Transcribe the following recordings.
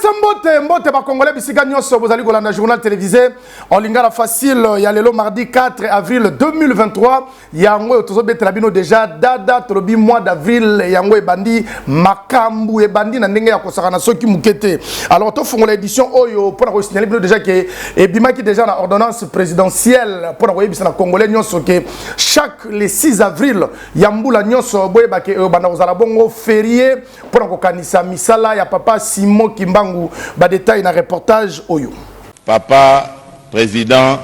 Napesi mbote mbote ba congolais bisika nyonso bozali kolanda journal télévisé en lingala facile ya lelo mardi 4 avril 2023 yango oyo tozobetela bino déjà dada tolobi mois d'avril yango ebandi makambu ebandi na ndenge ya kosakana soki moke te. Alors tofungola édition oyo mpona kosignale bino déjà ke ebimaki déjà na ordonnance présidentielle mpona koyebisa na congolais nyonso ke chaque le 6 avril ya mbula nyonso boyeba ke ebanda kozala bongo ferie mpo na kokanisa misala ya papa Simon Kimbangu. Ba details na reportage oyo. Papa president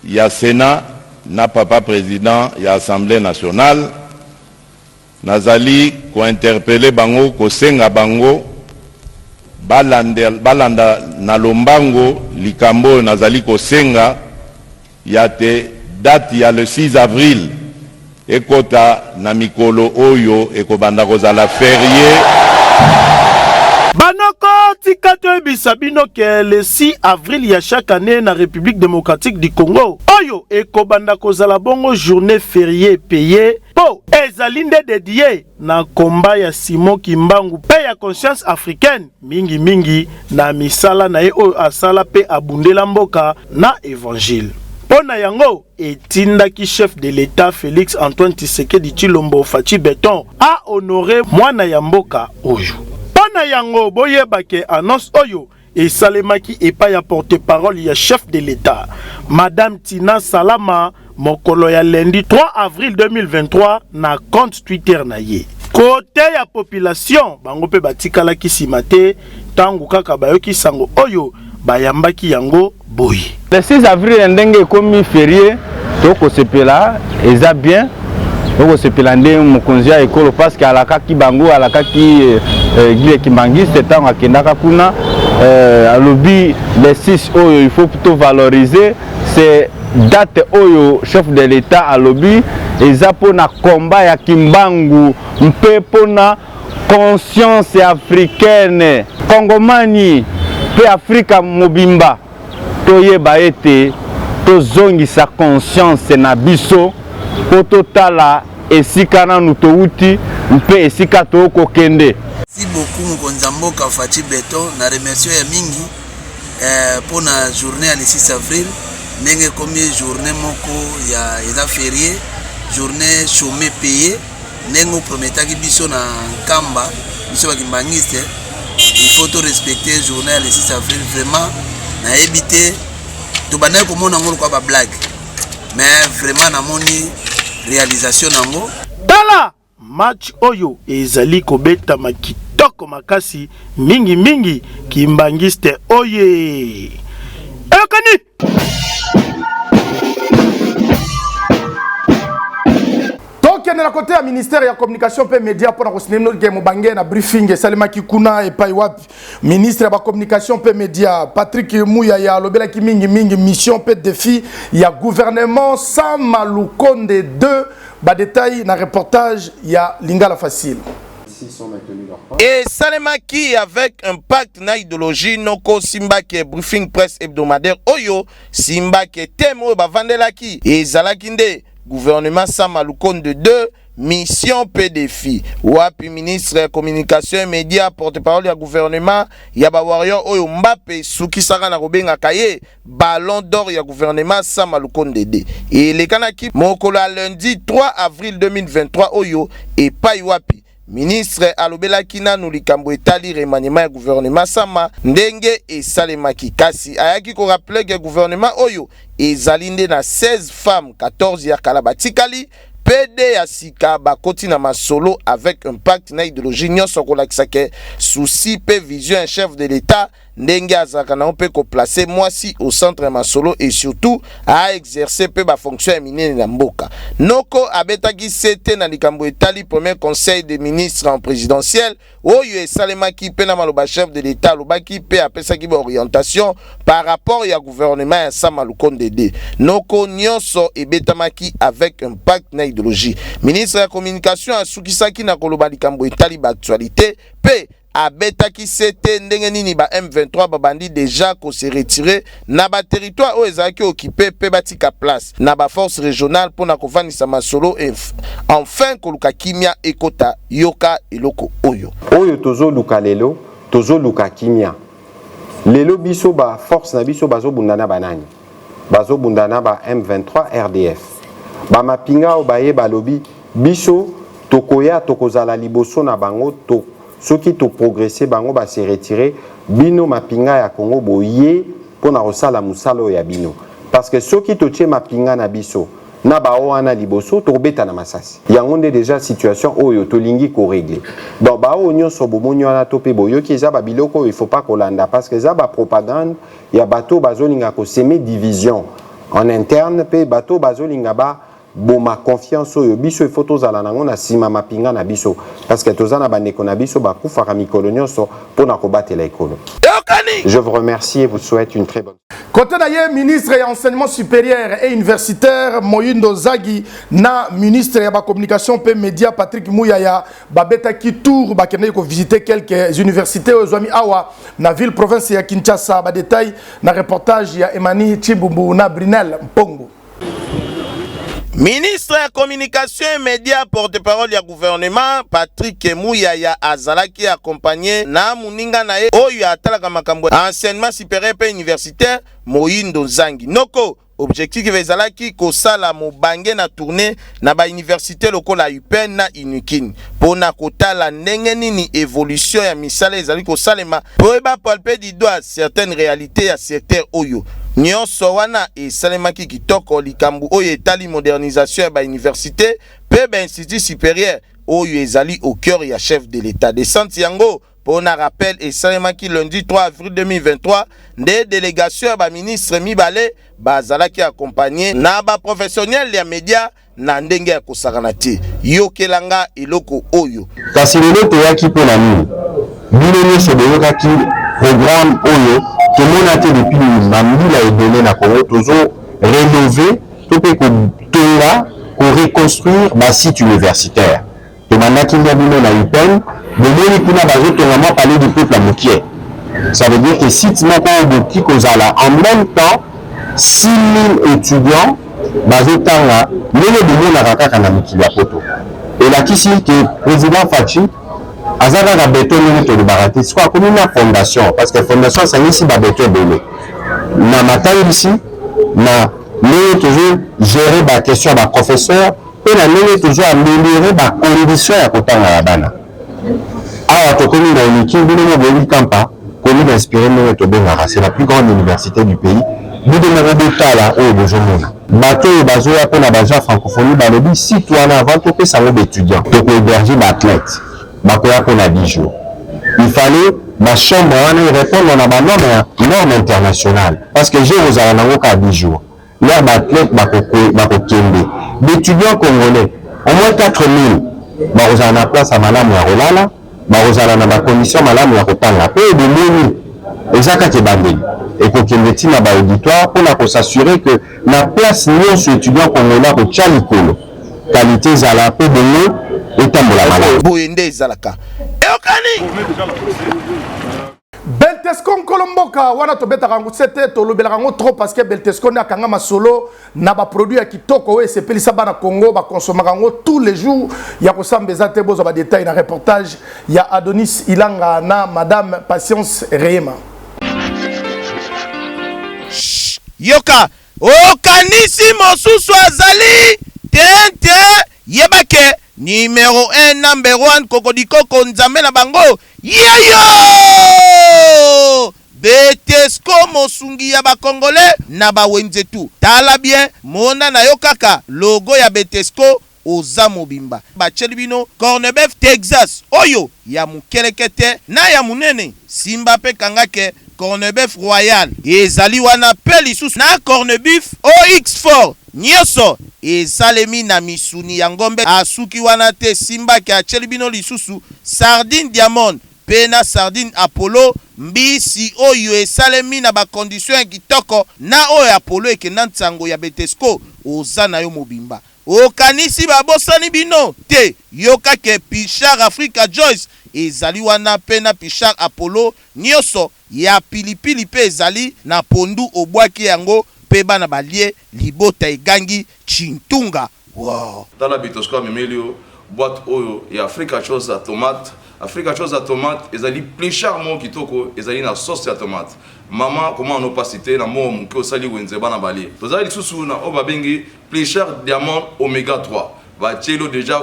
ya Senat na papa president ya Assemblee nationale, nazali ko interpeller bango, kosenga bango balanda na lombango likambo oyo nazali kosenga ya te date ya le 6 avril ekota na mikolo oyo ekobanda kozala ferie. Banoko tika toyebisa bino ke le 6 avril ya chaque annee na Republique democratique du Congo oyo ekobanda kozala bongo journee ferie paye po ezali nde dedie na combat ya Simon Kimbangu pe ya conscience africaine mingi mingi na misala na ye oyo asala pe abundela mboka na evangile. Po na yango etindaki chef de l'Etat Felix Antoine Tshisekedi Tshilombo Fatshi Beton a honorer mwana ya mboka oyo. Po na yango boyeba ke annonce oyo esalemaki epai ya porte-parole ya chef de l'Etat, Madame Tina Salama, mokolo ya lundi 3 avril 2023 na compte Twitter na ye. Kote ya population, bango mpe batikalaki sima te tango kaka bayoki sango oyo, bayambaki yango boye. Le 6 avril ya ndenge ekomi ferie, tokosepela, eza bien, tokosepela nde mokonzi ya ekolo parce que alakaki bango, alakaki Eglise Kimbanguiste ntango akendaka kuna, alobi le 6 oyo il faut to valoriser c'est date oyo chef de l'État alobi eza mpona combat ya Kimbangu mpe mpona conscience africaine Kongomani mpe Afrika mobimba. Toyeba ete tozongisa conscience na biso mpo totala esika nanu towuti mpe esika tookokende. Merci beaucoup mokonzi ya mboka Fatshi Beton na remercio ya mingi eh, mpo na journée ya le 6 avril ndenge ekomi journée moko ya eza ferie journée chômé payé ndenge oprometaki biso na Nkamba biso bakimbangiste il faut to respecter journée ya le 6 avril vraiment nayebi te tobandaki komona yango lokola bablague mais vraiment namoni réalisation nango. Tala match oyo ezali kobetama kitoko makasi mingi mingi kimbangiste oye eyokani. Tokende na kote ya ministère ya communication mpe media mpo na kosinimnoke mobange na briefing esalemaki kuna epai wapi ministre ya bacommunication mpe media Patrick Muyaya alobelaki mingi mingi mission mpe défi ya gouvernement Sama Lukonde 2. Badetail na reportage ya Lingala Facile. Esalemaki avec impact na idéologie noko simbake briefing presse hebdomadaire oyo simbake thème oyo bavandelaki ezalaki nde gouvernement Sama Lukonde 2 mission pe défi. Wapi ministre ya communication et média porte-parole ya gouvernement ya ba warrior oyo Mbappe sukisaka na kobengaka ye ballon d'or ya gouvernement Sama Lukonde 2 elekanaki mokolo ya lundi 3 avril 2023 oyo epai wapi ministre alobelaki nanu likambo etali remaniement ya gouvernement Sama ndenge esalemaki, kasi ayaki ko rappeler que gouvernement oyo ezali nde na 16 femmes, 14 ya kala batikali PD ya sika bakoti na masolo avec impact na idéologie nyonso kolakisa ke souci pe vision ya chef de l'État ndenge azalaka nango mpe ko placer mwasi au centre ya masolo et surtout a exercer mpe ba fonction ya minene na mboka. Noko abetaki sete na likambo etali premier conseil des ministres en présidentiel oyo esalemaki mpe na maloba chef de l'État alobaki mpe apesaki ba orientation par rapport ya gouvernement ya Sama Lukonde 2. Noko nyonso ebetamaki avec impact na idéologie. Ministre ya communication asukisaki na koloba likambo etali ba actualité mpe abetaki sete ndenge nini ba M23 babandi deja ko se retirer na ba territoire oyo ezalaki occupe mpe batika place na ba force regionale mpo na kovandisa masolo et enfin koluka kimia ekota. Yoka eloko oyo. Oyo tozoluka lelo. Tozoluka kimia. Lelo biso ba force na biso bazobunda na banani? Bazobunda na ba M23 RDF. Ba mapinga oyo baye balobi biso tokoya tokozala liboso na bango to soki to progresser bango ba se retirer bino mapinga ya Congo boye pona kosala mosala oyo ya bino. Parce que soki totie mapinga na biso na ba wana liboso tokobeta na masasi. Yango nde dejà situation oyo tolingi ko regler. Donc ba oyo nionso bomoni wana to pe boyoki eza ba biloko oyo il faut pas kolanda parce que eza ba propagande ya bato oyo bazolinga ko semer division en interne pe bato oyo bazolinga ba boma confiance oyo biso il faut tozala nango na sima mapinga na biso parce que toza na bandeko na biso bakufaka mikolo nionso pona kobatela ekolo. Eyokani! Je vous remercie et vous souhaite une très bonne. Kote na ye ministre ya enseignement supérieur et universitaire Moyindo Zagi na ministre ya ba communication pe media Patrick Muyaya babetaki tour bakendaki ko visiter quelques universités oyo ezwami awa na ville province ya Kinshasa. Ba détails na reportage ya Emani Tshibumbu na Brinel Mpongo. Ministre ya Communication et Media, porte-parole ya gouvernement, Patrick Muyaya azalaki accompagné na moninga na ye oyo atalaka makambo ya enseignement supérieur mpe universitaire, Moyindo Nzangi. Noko, objectif ezalaki kosala mobange na tournee na ba universites lokola UPN na Unikin mpo na kotala ndenge nini evolution ya misala ezali kosalema mpo ba palper du doigt certaines realites ya secteur oyo. Nionso wana esalemaki kitoko likambo oyo etali modernisation ya ba universites mpe ba instituts superieurs oyo ezali au cœur ya chef de l'Etat. Descente yango mpo na rappel esalemaki lundi 3 avril 2023 nde delegation ya ba ministres mibale bazalaki accompagner na ba professionnels ya media na ndenge ya kosakana te. Yokela nga eloko oyo. Kasi lelo toyaki mpo na nini? Bino nionso boyokaki programme oyo tomona te depuis ba mbula ebele na Congo tozo renover to mpe kotonga ko reconstruire ba sites universitaires. Tobandaki na bino na UPN, bomoni kuna bazotonga mwa palais du peuple ya mokie. Ça veut dire que site moko oyo boki kozala en meme temps 6000 etudiants bazotanga ndenge bomonaka kaka na mikili ya poto. Elakisi que president Fatshi aza kaka beton ndenge tolobaka te, sikoyo akomi na fondation parce que fondation asangisi ba beton ebele na matangisi na ndenge tozo gerer ba question ya ba professeurs mpe na ndenge tozo ameliorer ba conditions ya kotanga ya bana. Awa tokomi na Unikin, bino moko boyebi Kampa, commune inspiree ndenge tobengaka, c'est la plus grande universite du pays, bino moko botala oyo bozomona. Bato oyo bazoya mpo na ba jeux ya francophonie balobi site wana avant topesa yango ba etudiants, toko heberger ba athletes bakoya mpo na 10 jours. Il fallait ba chambres wana e repondre na ba normes normes internationales parce que jeux ekozala nango kaka 10 jours. Leur ba athlètes bakokende, ba etudiants congolais au moins 4000 bakozala na place ya malamu ya kolala, bakozala na ba conditions malamu ya kotanga. Mpe bomoni eza kaka ebandeli, ekokende ti na ba auditoires mpo na ko s'assurer que na place nionso etudiant congolais akotia likolo, qualite ezala mpe bongo etambola malamu. Boye nde ezalaka. Eyokani! Beltesco nkolo mboka wana tobetaka yango se te, tolobelaka yango trop parce que Beltesco nde akanga masolo na ba produits ya kitoko oyo esepelisa bana Congo, bakonsomaka yango tous les jours ya kosamba eza te. Bozwa ba détails na reportage ya Adonis Ilanga na Madame Patience Reyema. Yoka, okanisi mosusu azali te te, yeba ke numero 1 number 1 kokodikoko nzambe na bango Yeyo! Betesco mosungi ya ba congolais na ba wenze tout. Tala bien mona na yo kaka logo ya Betesco oza mobimba. Batieli bino cornebef Texas oyo ya mukelekete na ya munene. Simba pe kanga ke cornebef royal ezali wana pe lisusu na cornebif OX4 nioso esalemi na misuni ya ngombe asuki wana te simba ke atieli bino lisusu Sardine Diamond pe na sardine Apollo, mbisi oyo esalemi na ba conditions ya kitoko na oyo Apollo ekenda nsango ya Betesco oza na yo mobimba. Okanisi babosani bino? Te, yoka ke Pichard Africa Joyce ezali wana pe na Pichard Apollo nioso ya pilipili pe ezali na pondu obwaki yango pe bana balie libota egangi tshintunga woo. Tala Betosco amemeli yo boite oyo ya Africa Choice ya tomate. Africa Chose ya tomate ezali plichard moko kitoko, ezali na sauce ya tomate. Mama comment no pasi te na mbongo moke osali wenze bana balie. Tozali lisusu na oyo babengi plichard diamond omega 3. Batielo deja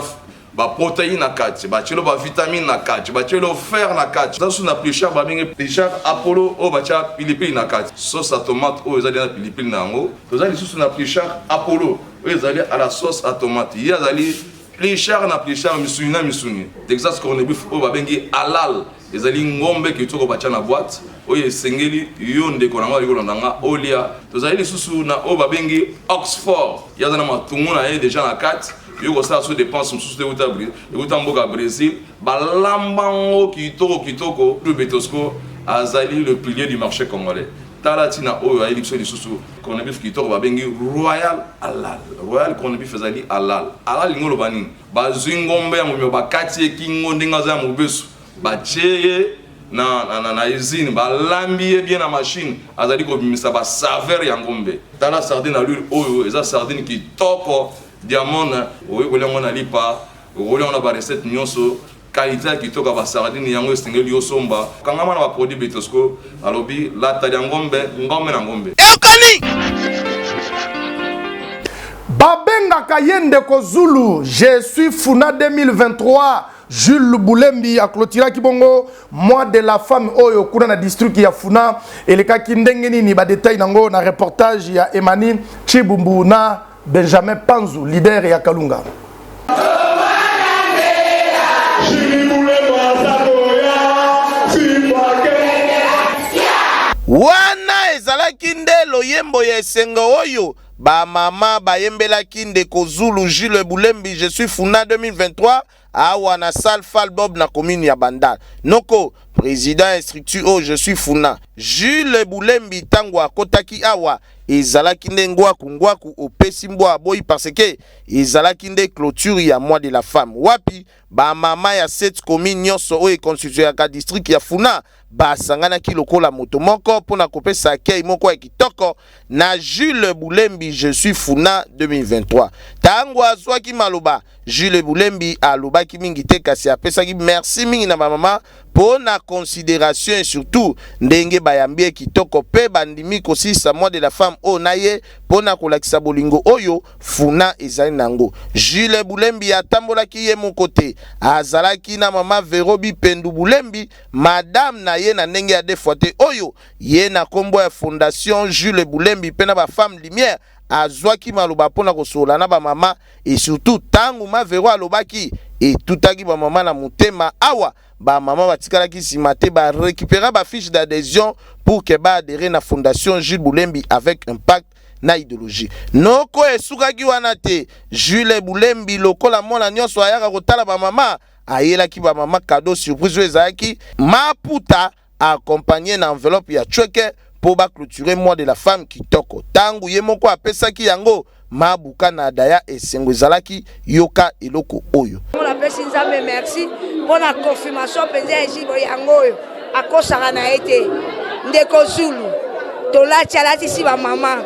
ba protéines na kati, batielo ba vitamines na kati, batielo fer na kati. Toza lisusu na plichard babengi plichard Apollo oyo batia pilipili na kati. Sauce ya tomate oyo ezali na pilipili na yango. Toza lisusu na plichard Apollo oyo ezali à la sauce à tomate. Ye azali Plichard na plichard, misuni na misuni. Texas corned beef oyo babengi halal ezali ngombe kitoko batya na boîte oyo esengeli yo ndeko na ngai olingi kolanda nga olia. Tozali lisusu na oyo babengi Oxford, ye aza na matungu na ye deja na kati, yo kosala so depense mosusu te euta euta mboka Brésil, balamba ngo kitoko kitoko. Betosco azali le pilier du marché congolais. Tala tina oyo ayeli biso lisusu corned beef kitoko babengi royal halal. Royal corned beef ezali halal. Halal lingo loba nini? Bazwi ngombe ya mobimba bakati ye kingo ndenge aza ya mobesu, batie ye na, na, na, na usine balambi ye bien na machine, azali kobimisa ba saveur ya ngombe. Tala sardine na l'huile oyo eza sardine kitoko diamond, okoki kolia yango na lipa, okoki kolia yango na ba recette nyonso. Qualite ya kitoko ya ba sardine yango esengeli yo somba. Kangama na ba produits Betosco alobi lata lya ngombe ngombe na ngombe. Eyokani! Babengaka ye ndeko Zulu, je suis Funa 2023. Jules Bulembi aclotiraki bongo mois de la femme oyo kuna na district ya Funa elekaki ndenge nini ba details nango na reportage ya Emani Chibumbu na Benjamin Panzu, leader ya Kalunga. Wana ezalaki nde loyembo ya esengo oyo ba mama bayembelaki ndeko Zulu Jules Bulembi Je suis Funa 2023 awa na salle Fal Bob na commune ya Bandal. Noko president ya structure oyo Je suis Funa Jules Bulembi tango akotaki awa ezalaki nde ngwaku ngwaku opesi mbwa aboyi parce que ezalaki nde clôture ya mois de la femme wapi ba mama ya sept commune nyonso oyo econstituyaka district ya Funa basanganaki lokola moto moko mpo na kopesa accueil moko ya kitoko na Jules Bulembi Je suis Funa 2023. Tango azwaki maloba, Jules Bulembi alobaki mingi te kasi apesaki merci mingi na ba mama mpo na consideration et surtout ndenge bayambi ye kitoko mpe bandimi kosilisa mois de la femme oyo na ye mpo na kolakisa bolingo oyo Funa ezali na yango. Jules Bulembi atambolaki ye moko te, azalaki na mama Vero Bipendu Bulembi, madame na ye na ndenge ya deux fois te oyo ye na kombo ya Fondation Jules Bulembi mpe na ba Femmes Lumière azwaki maloba mpo na kosolola na ba mama et surtout tango ma Vero alobaki etutaki ba mama na motema awa ba mama batikalaki nsima te ba recupera ba fiche d'adhesion pour que ba adherer na Fondation Jules Bulembi avec impact na idéologie. Noko esukaki wana te, Jules Bulembi lokola mwana nyonso ayaka kotala ba mama ayelaki ba mama cadeau surprise oyo ezalaki maputa accompagné na enveloppe ya chweke mpo ba clôturer mois de la femme kitoko. Tango ye moko apesaki yango mabuka na daya esengo ezalaki yoka eloko oyo. Napesi Nzambe merci mpo na confirmation mpenza ya Jibo yango oyo akosaka na ye te. Ndeko Zulu tolati alatisi bamama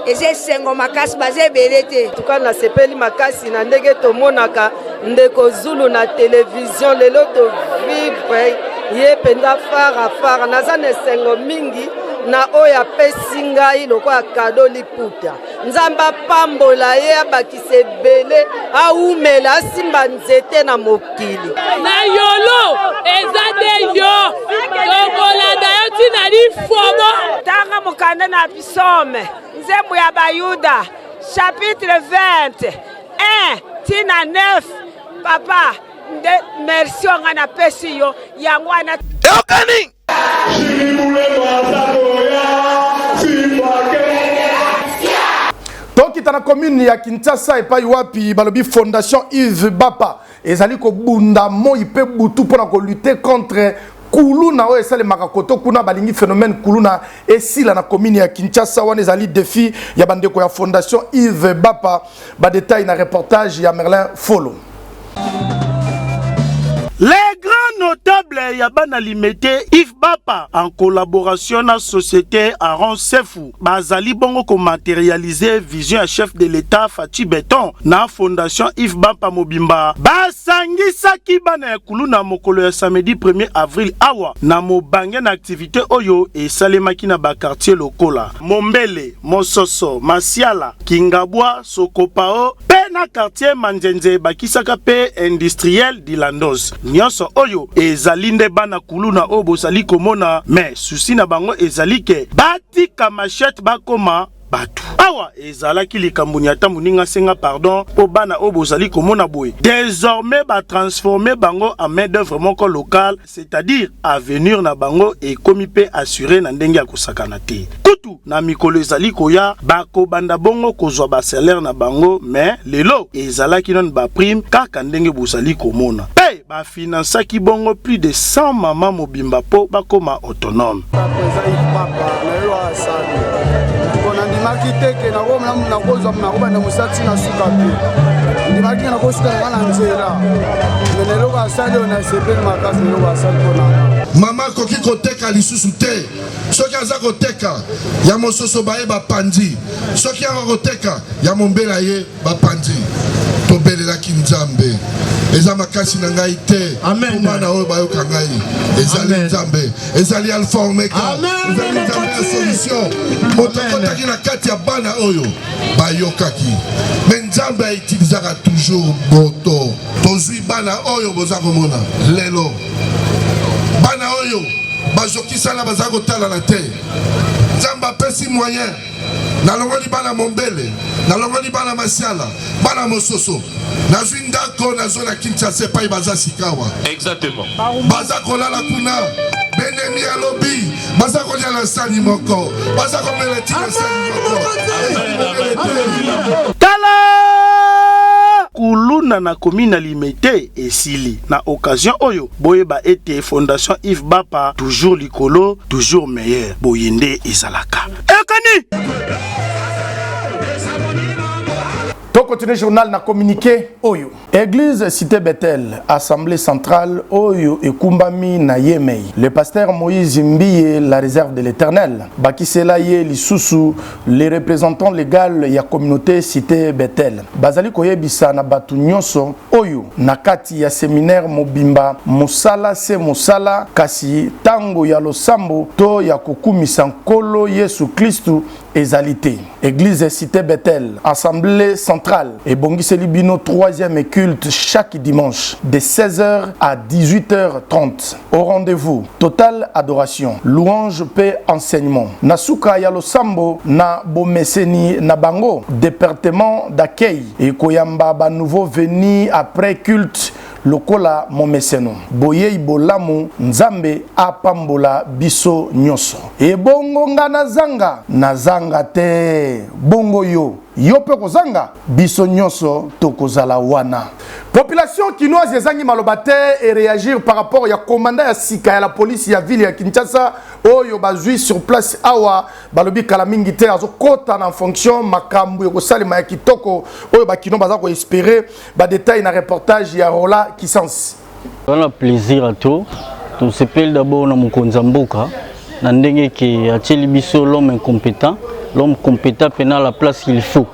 eza esengo makasi baza ebele te. Tuka nasepeli makasi na ndenge tomonaka ndeko Zulu na television lelo to vivre ye mpenza fara fara. Naza na esengo mingi na oyo apesi ngai lokola kado liputa. Nzambe apambola ye abakisa ebele awumela asimba nzete na mokili. Na yolo eza nde yo tokolanda yo ntina lifobo. Tanga mokanda na Psaume, nzembo ya Bayuda, chapitre 20 1 tina 9 papa nde merci oyo ngai napesi yo yango wana. Eyokani! Tokita na commune ya Kinshasa epai wapi balobi fondation Yves Bapa ezali kobunda moi mpe butu mpo na kolutte contre kuluna oyo esalemaka koto kuna balingi phénomène kuluna esila na commune ya Kinshasa. Wana ezali défi ya bandeko ya fondation Yves Bapa. Ba détails na reportage ya Merlin Folo. Les grands notables Notable ya bana Limete, Yves Bapa, en collaboration na société Aaron Sefu, bazali bongo ko materialiser vision ya chef de l'État Fatshi Beton na fondation Yves Bapa mobimba. Basangisaki bana ya kuluna mokolo ya samedi 1er avril awa na mobange na activité oyo esalemaki na ba quartier lokola Mombele, Mososo, Masiala, Kingabwa, Sokopao mpe na quartier Manzenze bakisaka mpe industriel Dilandos. Nyonso oyo ezali nde bana kuluna oyo bozali komona, mais souci na bango ezali ke batika machette bakoma bato. Awa ezalaki likambo nyata moninga asenga pardon mpo bana oyo bozali komona boye désormais ba transformer bango en main d'œuvre moko locale, c'est-à-dire avenir na bango ekomi mpe assuré na ndenge ya kosakana te. Kutu na mikolo ezali koya bakobanda bongo kozwa basalaire na bango, mais lelo ezalaki nano baprime kaka ndenge bozali komona, mpe bafinansaki bongo plus de 100 mama mobimba mpo bakoma autonome. Nandimaki te ke nakozwa, nakobanda mosala ntina suka te. Ndimaki nakosuka nanga na nzela, me na eloko asali oyo nasepeli makasi, na eloko asali mpo nanga. Mama akoki koteka lisusu te. Soki aza koteka ya mososo, baye bapanzi. Soki aka koteka ya mombela, ye bapanzi. Tobelelaki Nzambe, eza makasi na ngai te. Bana oyo bayoka ngai, ezali Nzambe, ezali Alpha Omega, ezali Nzambe ya solution. Moto akotaki na kati ya bana oyo bayokaki, me Nzambe autilisaka toujours moto. Tozwi bana oyo boza komona lelo, bana oyo bazokisana, baza kotalana te. Nzambe apesi moyen. Nalongoli bana Mombele, nalongoli bana Masiala, bana Mososo, nazwi ndako nazo na Kinshasa epai baza sikawa. Exactement. Baza kolala kuna, benemi alobi baza kolia na sani moko, baza komela ti na sani moko. Tala kuluna na commune ya Limete esili na occasion oyo. Boyeba ete fondation Yves Bapa toujours likolo, toujours meilleur. Boye nde ezalaka. Ekani Tocontinue journal na communiqué oyo. Église Cité Bethel, Assemblée centrale oyo ekumbami na Yemei. Le pasteur Moïse Mbiye, la réserve de l'Éternel. Bakisela ye lisusu les représentants légal ya communauté Cité Bethel. Bazali koyebisa na batu nyonso oyo na kati ya seminaire mobimba, mosala se mosala, kasi tango ya losambo to ya kokumisa Nkolo Yesu Klistu ezali te. Eglise Cité Bethel, Assemblée centrale ebongiseli bino troisième culte chaque dimanche de 16h à 18h30. Au rendez-vous, totale adoration, louange pe enseignement. Na suka ya losambo na bomeseni na bango, département d'accueil ekoyamba ba nouveau venus après culte lokola momeseno. Boyei bolamu, Nzambe apambola biso nyonso. Ebongo nga nazanga? Nazanga te. Bongo yo? Yo mpe kozanga? Biso nyonso tokozala wana. Population kinoise ezangi maloba te et réagir par rapport ya commandant ya sika ya la police ya ville ya Kinshasa oyo bazwi sur place awa. Balobi kala mingi te azokota na fonction, makambo ekosalema ya kitoko oyo bakino baza koespérer. Badetail na reportage ya Rola Kisansi. Wana plaisir à trop. Tosepeli d'abord na mokonzi ya mboka na ndenge ke atieli biso l'homme incompétent, l'homme compétent pena à la place qu'il faut.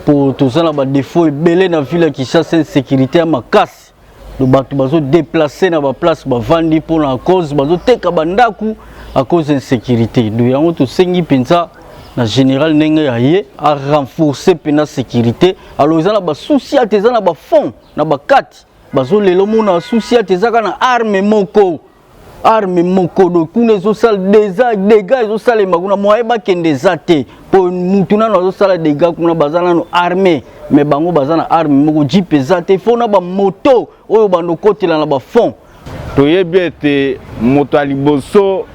Po toza na badefo ebele na ville ya Kinshasa, insécurité ya makasi. Bato bazodeplace na baplace bavandi mpona cause bazoteka bandako à cause insécurité. Do yango tosengi mpenza na général ndenge ya ye a renforcer mpena sécurité. Alors eza na basusi ate, eza na bafond na bakati bazolela, omona susi ate eza kaka na arme moko, arme moko. Do kuna ezosala déjà dégâts, ezosalema kuna, moye bakende eza te, mpo mutu nano azosala dégâts kuna, baza nano arme, mais bango baza na arme moko, jeep eza te, fo na bamoto oyo bando kotela na bafond. Toyebi ete moto ya liboso,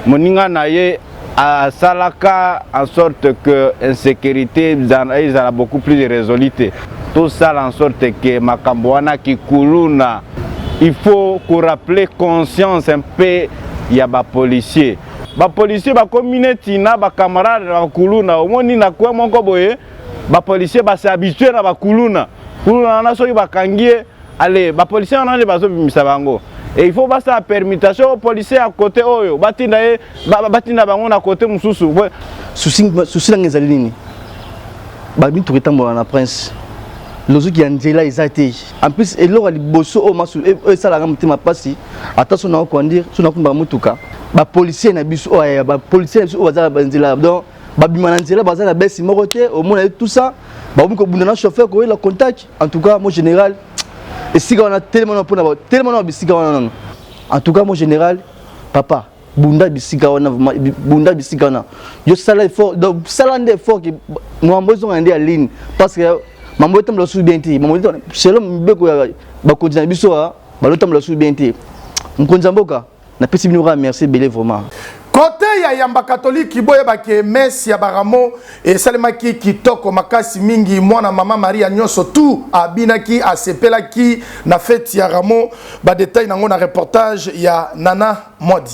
moninga na ye asalaka en sorte que insécurité ezala beaucoup plus résolu te. Tosala en sorte que makambo wana kikuluna, il faut korappeler conscience un peu ya bapolicier. Bapolicier bakomi neti na bacamarade na bakuluna. Omoni na coin moko boye, bapolicier base habitue na bakuluna. Kuluna wana, soki bakangi ye, ale bapolicier wana nde bazobimisa bango. Et il faut basala permutation, policier ya côté oyo batinda ye, batinda bango na côté mosusu. Souci nanga ezali nini? Bamituka etambola na prince, lozuki ya nzela eza te. En plus, eloko ya liboso oyo masu oyo esalaka motema mpasi, ata so nakokondir so nakumbaka motuka, bapolisier na biso oyo, bapolisier na biso oyo baza na nzela, donc babima na nzela, baza na besi moko te, omona ye tout ça, bakomi kobunda na chauffeur, koyela contact. En tout cas, mon général, esika wana telema na mpona telema na bisika wana nano. En tout cas, mon général, papa, bunda bisika wana, bunda bisika wana, yo sala effort. Donc sala nde effort ke mwambo ezonga nde ya ligne, parce que mambo etambola susu bien te. Mambo selon mibeko ya bakonzi na biso, balotambola susu bien te. Mokonzi ya mboka, napesi bino kaka merci ebele vraiment. Kote ya yamba katoliki, boyebaki messe ya baramo esalemaki kitoko makasi mingi. Mwana mama Maria nyonso tu abinaki, asepelaki na fete ya ramo. Badetail nango na reportage ya Nana Mwadi.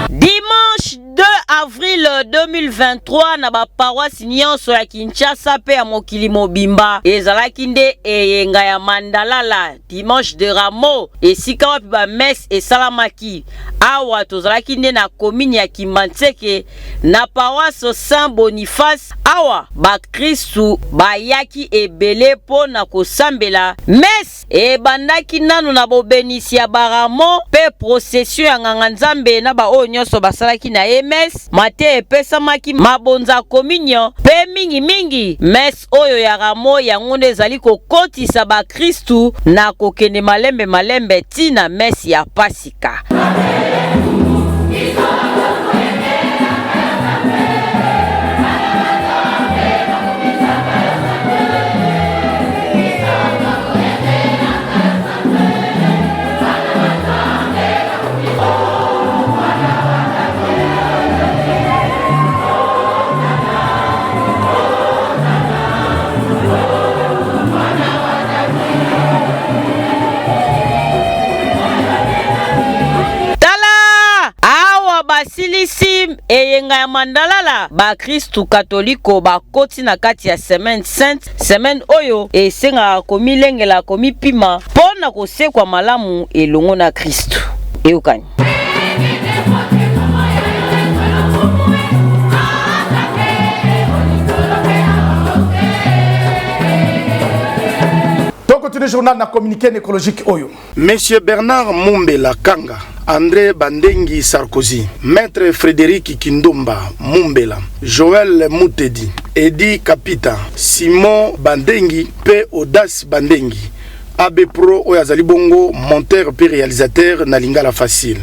Dimanche 2 avril 2023, na baparoisi nyonso ya Kinshasa mpe ya mokili mobimba, ezalaki nde eyenga ya Mandalala, dimanche de Rameau, esika wapi bamesse esalamaki. Awa tozalaki nde na commune ya Kimbanseke, na paroisse Saint Boniface. Awa bakristu bayaki ebele mpo na kosambela. Messe ebandaki nanu na bobenisi ya baramo mpe procession ya nganga-nzambe na baoyo nyonso basalaki na ye messe. Mateya epesamaki, mabonza, communion mpe mingimingi messe oyo ya ramo, yango nde ezali kokotisa bakristu na kokende malembe malembe ti na messe ya Pasika. Tala awa basilisi eyenga ya Mandalala, bakristu katoliko bakoti na kati ya semaine sainte, semaine oyo esengaka komilengela, komipima mpo na kosekwa malamu elongo na Kristu. Eyokani. Tokontinue journal na communiqué nécrologique oyo. Monsieur Bernard Mumbela Kanga, André Bandengi Sarkozy, Maître Frédéric Kindomba Mumbela, Joël Mutedi, Eddy Kapita, Simon Bandengi mpe Audace Bandengi, AB Pro oyo azali bongo monteur mpe réalisateur na Lingala Facile.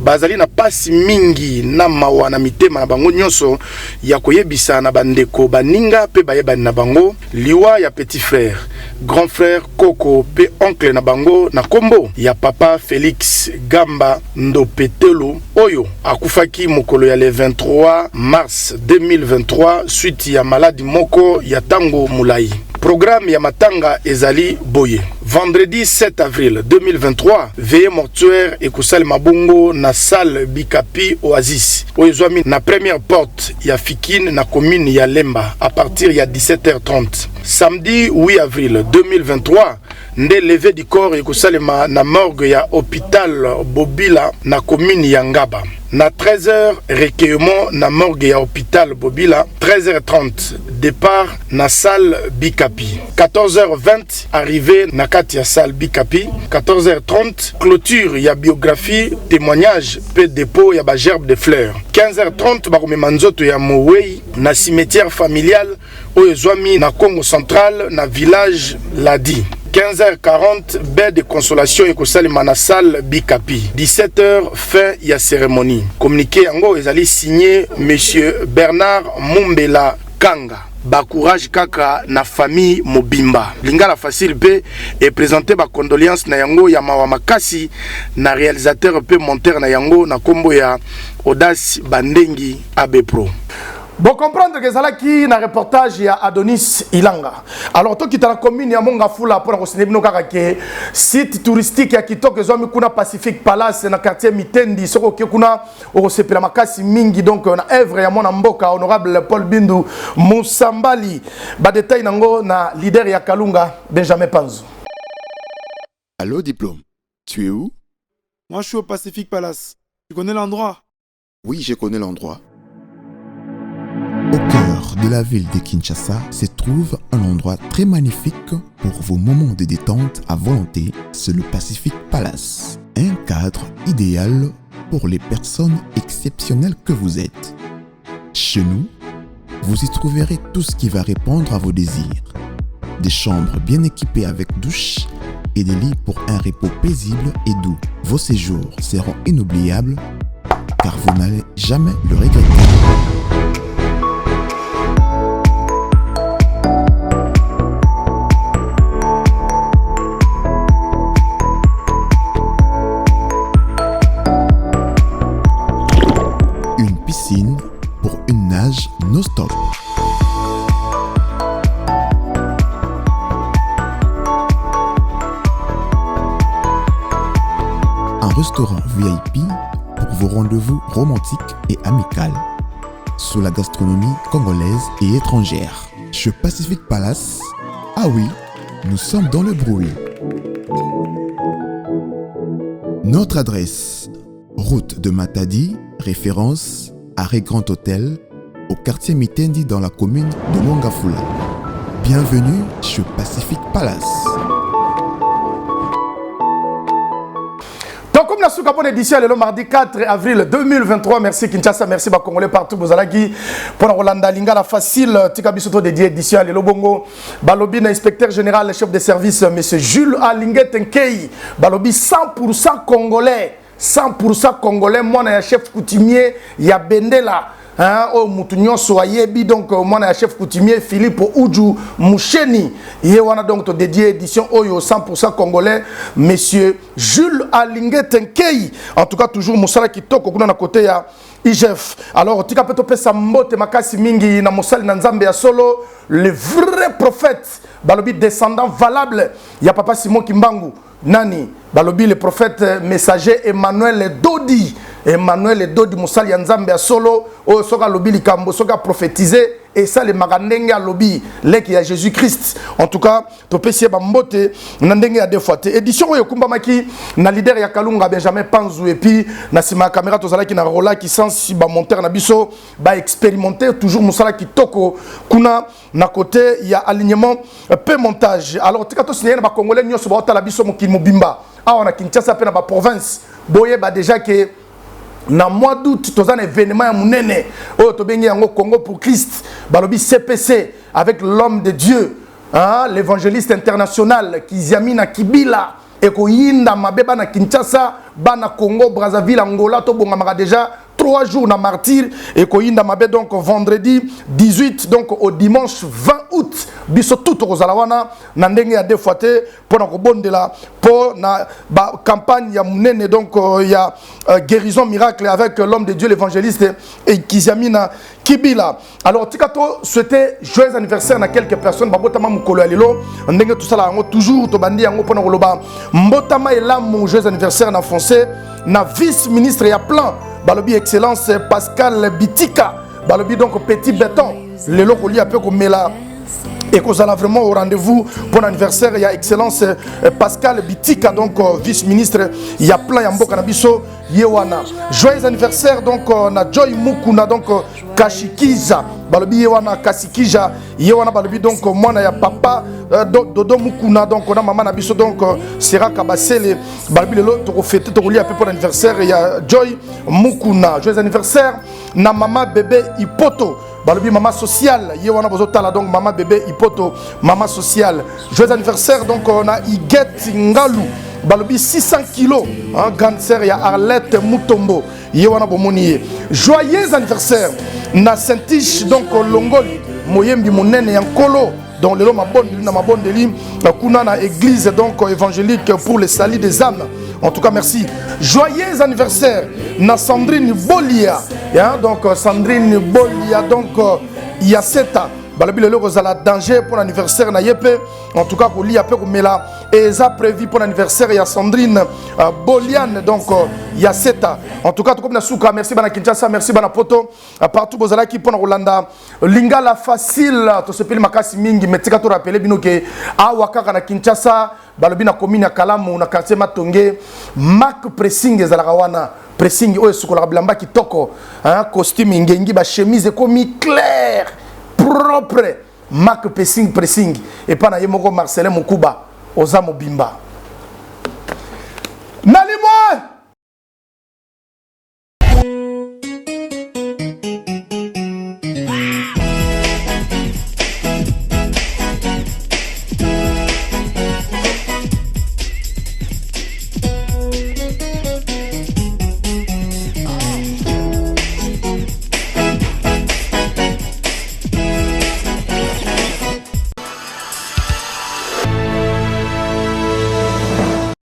Bazali na pasi mingi na mawa na mitema na bango nyonso ya koyebisa na bandeko, baninga mpe bayebani na bango liwa ya petit frère, grand frère, koko mpe oncle na bango na kombo ya papa Felix Gamba Ndopetelo oyo akufaki mokolo ya le 23 mars 2023 suite ya maladi moko ya tango molayi. Programme ya matanga ezali boye: vendredi 7 avril 2023, veillée mortuaire ekosalema bongo na salle Bikapi Oasis oyo ezwami na première porte ya Fikine na commune ya Lemba à partir ya 17h30. Samedi 8 avril 2023 nde levée du corps ekosalema na morgue ya hôpital Bobila na commune ya Ngaba. Na 13h recueillement na morgue ya hôpital Bobila, 13h30 départ na salle Bikapi, 14h20 arrivée na kati ya salle Bikapi, 14h30 clôture ya biographie, témoignage pe dépôt ya ba gerbe de fleurs, 15h30 bakomema nzoto ya mowei na cimetière familial oyo ezwami na Congo central na village Ladi. 15h40 bain de consolation ekosalema na salle Bikapi, 17h fin ya cérémonie. Communiqué yango ezali signé monsieur Bernard Mumbela Kanga. Bacourage kaka na famille mobimba. Lingala Facile mpe eprésente bacondoléance na yango ya mawa makasi na réalisateur mpe monteur na yango na nkombo ya Audace Bandengi AB Pro. Bocomprendre ke ezalaki na reportage ya Adonis Ilanga. Alors tokita na commune ya Mongafula mpona kosinde bino kaka ke site touristique ya kitoko ezwami kuna, Pacifique Palace na quartier Mitendi. Soki oke kuna, okosepela makasi mingi. Donc na œuvre ya mwana mboka honorable Paul Bindu Musambali. Badetail nango na leader ya Kalunga, Benjamin Panzu. Allo diplôme. Tu es où Moi, je suis au Pacific Palace. Tu connais l'endroit Oui, je connais l'endroit. Au cœur de la ville de Kinshasa se trouve un endroit très magnifique pour vos moments de détente à volonté, c'est le Pacific Palace. Un cadre idéal pour les personnes exceptionnelles que vous êtes. Chez nous, vous y trouverez tout ce qui va répondre à vos désirs. Des chambres bien équipées avec douche et des lits pour un repos paisible et doux. Vos séjours seront inoubliables car vous n'allez jamais le regretter. Une piscine pour une nage non-stop. Un restaurant VIP pour vos rendez-vous romantiques et amicales sous la gastronomie congolaise et étrangère. Chez Pacific Palace, ah oui, nous sommes dans le brouille. Notre adresse, route de Matadi, référence, arrêt Grand Hôtel, au quartier Mitendi dans la commune de Mongafula. Bienvenue chez Pacific Palace. Donc, comme la souka bonne édition, le mardi 4 avril 2023. Merci Kinshasa, merci ba Congolais partout. Bozalaki pour Rolanda Lingala facile. Tika bisoto dédié édition lelo bongo. Balobi na inspecteur général, chef de service, monsieur Jules Alingete Nkei. Balobi 100% congolais. 100% congolais, mwana ya chef coutumier ya Bendela. Hein, oyo mutu nyonso ayebi donc euh, mwana ya chef coutumier Philippe Uju Musheni ye wana donc to dédié édition oyo 100% congolais monsieur Jules Alingete Nkei en tout cas toujours mosala kitoko kuna na côté ya IGF alors tika pe topesa mbote makasi mingi na mosali na nzambe ya solo le vrai prophète balobi descendant valable ya papa Simon Kimbangu Nani balobi le prophète messager Emmanuel Dodi Emmanuel Dodi mosali ya Nzambe ya solo oyo soki alobi likambo soki aprophétise esalemaka ndenge alobi leki ya Jésus Christ en tout cas topesi ye bambote na ndenge ya deux fois te édition oyo ekumbamaki na leader ya Kalunga Benjamin Panzu et puis na nsima ya caméra tozalaki na Rola Kisansi bamonteur na biso ba expérimenter toujours mosala kitoko kuna na côté ya alignement pe montage alors tika to signaler na ba congolais nyonso baotala biso mokili mobimba awa na Kinshasa pe na ba province boyeba déjà que na mois d'août toza na événement ya monene oyo tobengi yango Congo pour Christ balobi CPC avec l'homme de Dieu hein, l'évangéliste international Kiziamina Kibila ekoyinda mabe bana Kinshasa bana Congo Brazzaville Angola tobongamaka déjà 3 jours na martyr ekoyinda mabe donc vendredi 18 donc au dimanche 20 août biso tout tokozala wana na ndenge ya deux fois te mpo na kobondela mpo na ba campagne ya monene donc euh, ya euh, guérison miracle avec l'homme de Dieu l'évangéliste et Kiziamina Kibila alors tika to souhaiter joyeux anniversaire na quelques personnes babotama mokolo ya lelo ndenge tosala yango toujours tobandi yango mpona koloba mbotama elamu joyeux anniversaire na français na vice ministre ya plan balobi excellence Pascal Bitika balobi donc petit béton lelo kolia mpe komela ekozala vraiment au rendez-vous pour l'anniversaire ya excellence euh, Pascal Bitika donc euh, vice-ministre ya plan ya mboka na biso ye wana joyeux anniversaire donc euh, na Joy Mukuna donc Kashikiza balobi ye wana Kasikija ye wana balobi donc mwana ya papa Dodo Mukuna donc na mama na biso donc Sera Kabasele balobi lelo tokofete tokolia mpe pour l'anniversaire ya Joy Mukuna joyeux anniversaire na mama bébé Ipoto balobi mama sociale ye wana bozotala donc mama bébé Ipoto mama sociale joyeux anniversaire donc euh, na Iguette Ngalu balobi 600 kilos hein, grande sœur ya Arlette Mutombo ye wana bomoni ye joyeux anniversaire na Saint-Tiche donc Longoli moyembi monene ya nkolo donc lelo mabondeli na mabondeli kuna na église donc évangélique pour le salut des âmes en tout cas merci joyeux anniversaire na Sandrine Bolia hein, donc Sandrine Bolia donc Yaseta. Balobi lelo kozala danger pour l'anniversaire na ye mpe. En tout cas kolia mpe komela eza prévu pour l'anniversaire ya Sandrine Boliane, donc ya Seta. En tout cas tokomi na suka. Merci bana Kinshasa, merci bana Poto, partout bozalaki mpona kolanda Lingala Facile. Tosepeli makasi mingi, mais tika torappeler bino ke awa kaka na Kinshasa, balobi na commune ya Kalamu, na quartier Matonge, Mak Pressing ezalaka wana. Pressing oyo esukolaka bilamba kitoko, hein, costume ngengi, bachemise ekomi clair, propre. Mak Pressing, pressing epa na ye moko Marcelin Mokuba, oza mobimba.